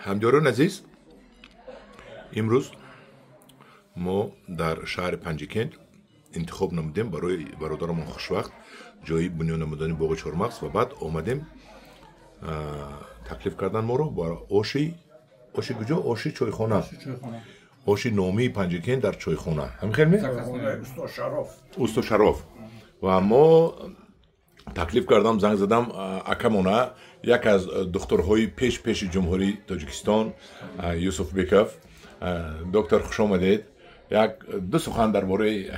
Ҳамдиёрони азиз, имрӯз мо дар шаҳри Панҷакент интихоб намудем барои бародарамон Хушвақт ҷои бунёд намудани боғи чормағз ва баъд омадем, таклиф кардан моро ба оши куҷо? Оши чойхона, оши номии Панҷакент дар чойхона. Ҳамин хел ме? Усто Шароф. Ва мо таклиф кардам, занг задам акамона, як аз духтурҳои пеш-пеши Ҷумҳурии Тоҷикистон, Юсуфбеков. Доктор, хуш омадед. Як ду сухан дар бораи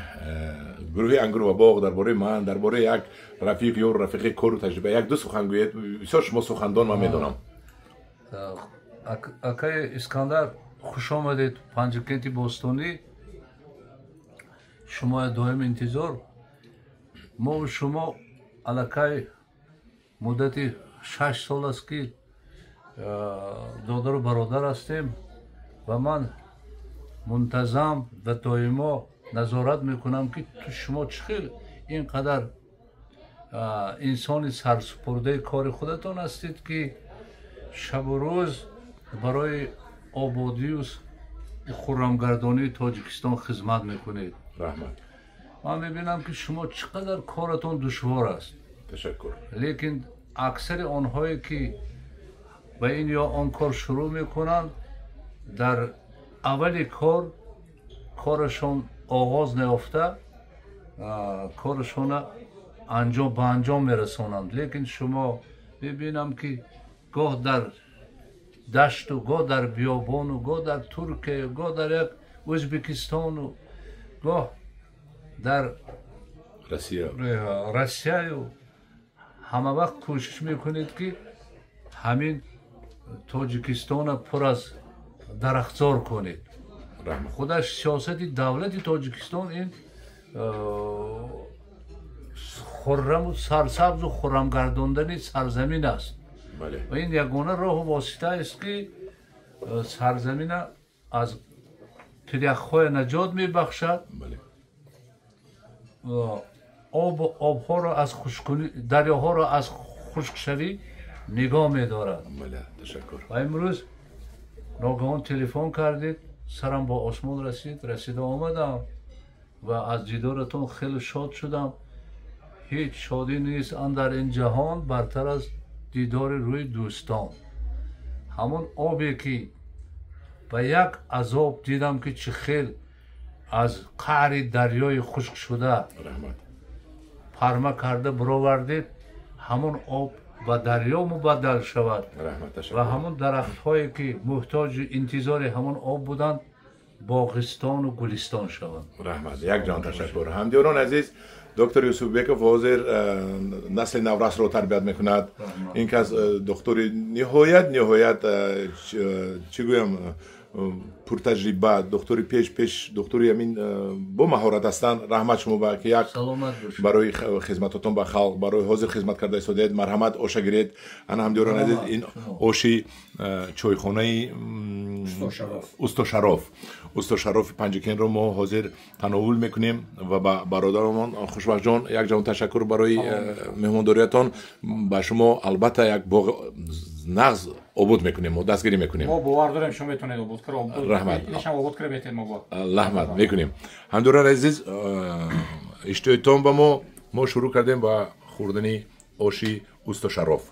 гурӯҳи «Ангур ва боғ», дар бораи ман, дар бораи як рафиқ ё рафиқи кору таҷриба як ду сухан гӯед. Бисёр шумо сухандон, ман медонам. Акаи Искандар, хуш омадед Панҷакенти бостонӣ. Шумо доим интизор. Мо шумо аллакай муддати 6 сол аст, ки додару бародар ҳастем ва ман мунтазам ва доимо назорат мекунам, ки шумо чӣ хел ин қадар инсони сарсупурдаи кори худатон ҳастед, ки шабу рӯз барои ободию хуррамгардонии Тоҷикистон хизмат мекунед. Раҳмат. Ман мебинам, ки шумо чӣ қадар коратон душвор аст. Ташаккур. Лекин аксари онҳое, ки ба ин ё он кор шурӯъ мекунанд, дар аввали кор корашон оғоз наёфта корашона анҷом ба анҷом мерасонанд. Лекин шумо мебинам, ки гоҳ дар дашту, гоҳ дар биёбону, гоҳ дар Туркия, гоҳ дар як Ӯзбекистону, гоҳ дар Россия. Россияю ҳама вақт кӯшиш мекунед, ки ҳамин Тоҷикистона пур аз дарахтзор кунед. Раҳмат. Худаш сиёсати давлати Тоҷикистон ин хурраму сарсабзу хуррамгардондани сарзамин аст. Ва ин ягона роҳу восита аст, ки сарзамина аз пиряхҳоя наҷот мебахшад, об обҳоро аз хушкунӣ, дарёҳоро аз хушкшавӣ нигоҳ медорад. Бале, ташаккур. Ва имрӯз ногаҳон телефон кардед, сарам бо осмон расид, расида омадам ва аз дидоратон хеле шод шудам. Ҳеҷ шодӣ нест андар ин ҷаҳон бартар аз дидори рӯи дӯстон. Ҳамон обе, ки ба як азоб дидам, ки чӣ хел аз қаъри дарёи хушкшуда Раҳмат. парма карда буровардед, ҳамон об ба дарё мубаддал шавад Раҳмат. ва Ташаккур. ҳамон дарахтҳое, ки муҳтоҷи интизори ҳамон об буданд, боғистону гулистон шаванд. Раҳмат, якҷон ташаккур. Ҳамдиёрон азиз, доктор Юсуфбеков ҳозир насли наврасро тарбият мекунад. Ин кас духтури ниҳоят чӣ гӯям, пуртаҷриба, духтури пеш пеш, духтури ҳамин бо маҳорат ҳастанд. Раҳмат шумо ба ки як Саломат бошед. барои хизматотон ба халқ, барои ҳозир хизмат карда истодаед. Марҳамат, оша гиред. Ана, ҳамдиёрон азиз, ин оши чойхонаи Усто Шароф, Усто Шарофи Панҷакенро мо ҳозир тановул мекунем ва ба бародарамон Хушбахтҷон якҷон ташаккур барои меҳмондориятон. Ба шумо албатта як боғ нағз обод мекунем, мо дастгирӣ мекунем. Мо бовар дорем, шумо метавонед обод кара. Раҳмат. Инашам обод кара беҳтар мо бо. Раҳмат, мекунем. Ҳамдиёрон азиз, иштиҳоитон ба мо шурӯъ кардем ба хӯрдани оши Усто Шароф.